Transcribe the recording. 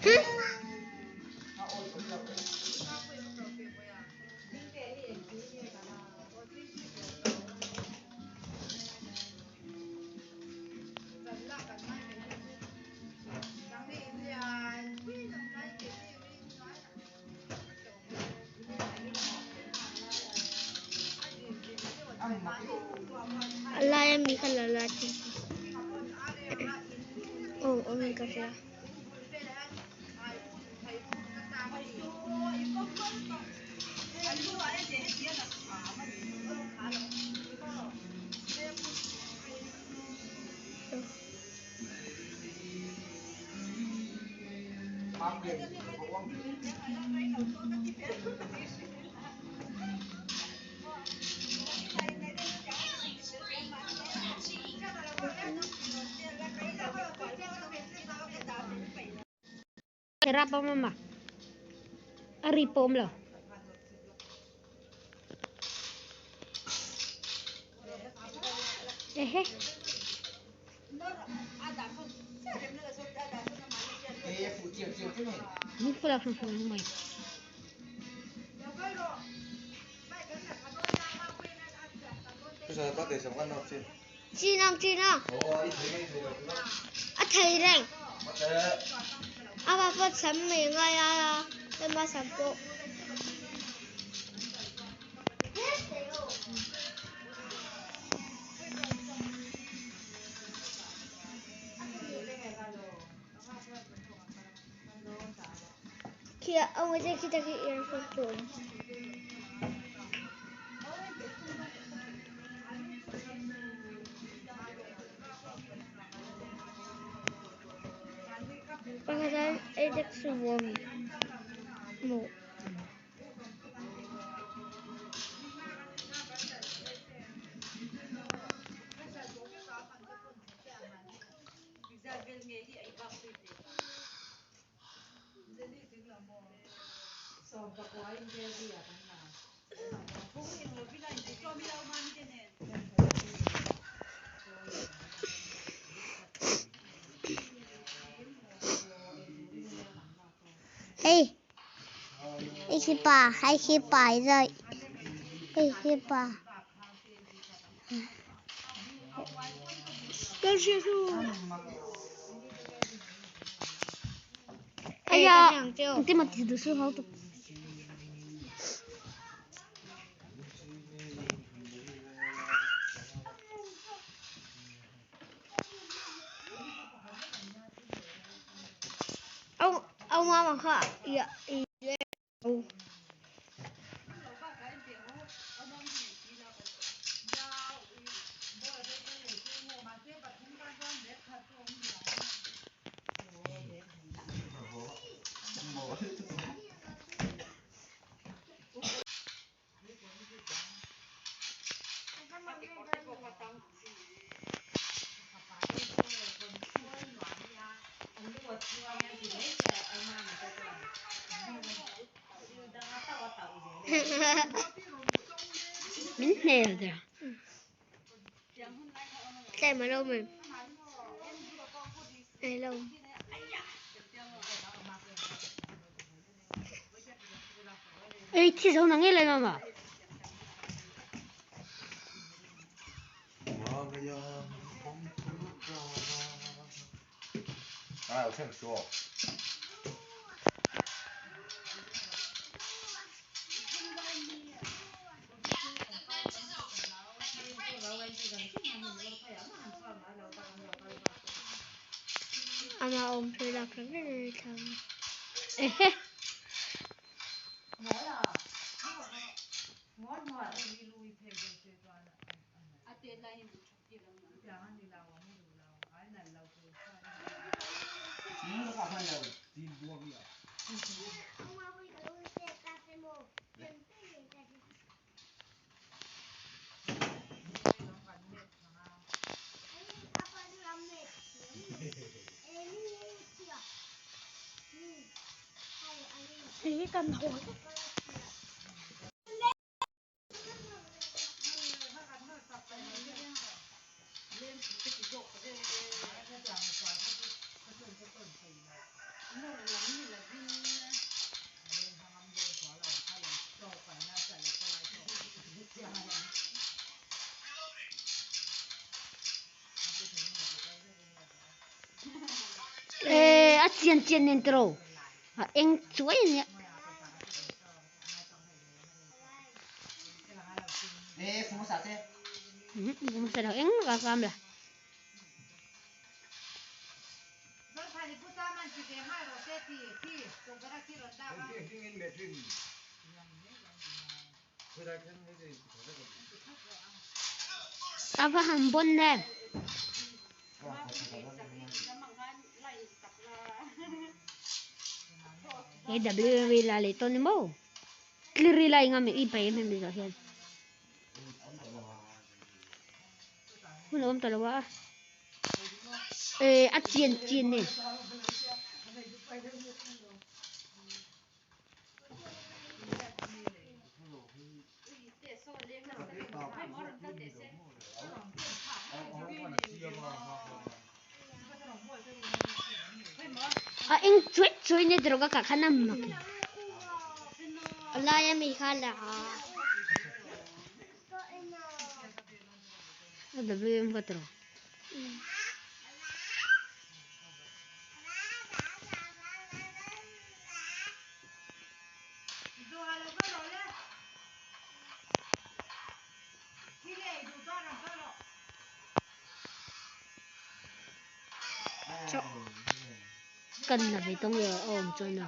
A laia mi kha la la tih aw awm in ka hria. Rap a mama. A ri pawh awm lo. Ehe. Min pula hran hran ang mai. Chinang chinang. A thei reng. Ama pawh sam mai ngai a, ema sam pawh. Khi ông ấy khi ta khi earphone phone. Pakhat ei dek su bawm maw. Hey, 一起把，还可以摆在，一起把。哎呀，你这么提的是好多。Ông ông mà kha ya ya. Min hmel der. Chạy mà đâu mình. Này lâu. Ei, thi zo na nge le mama. 哎，我听你说。 Ama ông sẽ đọc cái này thằng. Ehe. Hei kan haw. chian chian nen tiraw a eng chuai ania. Hmasa lo eng a kam la. A va han bawn em. AW la leh tawn ni maw? Clear ila eng ami i pai em em zawh hian. Hun a awm ta lo a. Eh a chian chian nen. A eng chuai chuai nia droga kah khan a mak e. A laia mi kha la a. A WM ka tiraw. Kan la ve tawng lo a awm chuan a.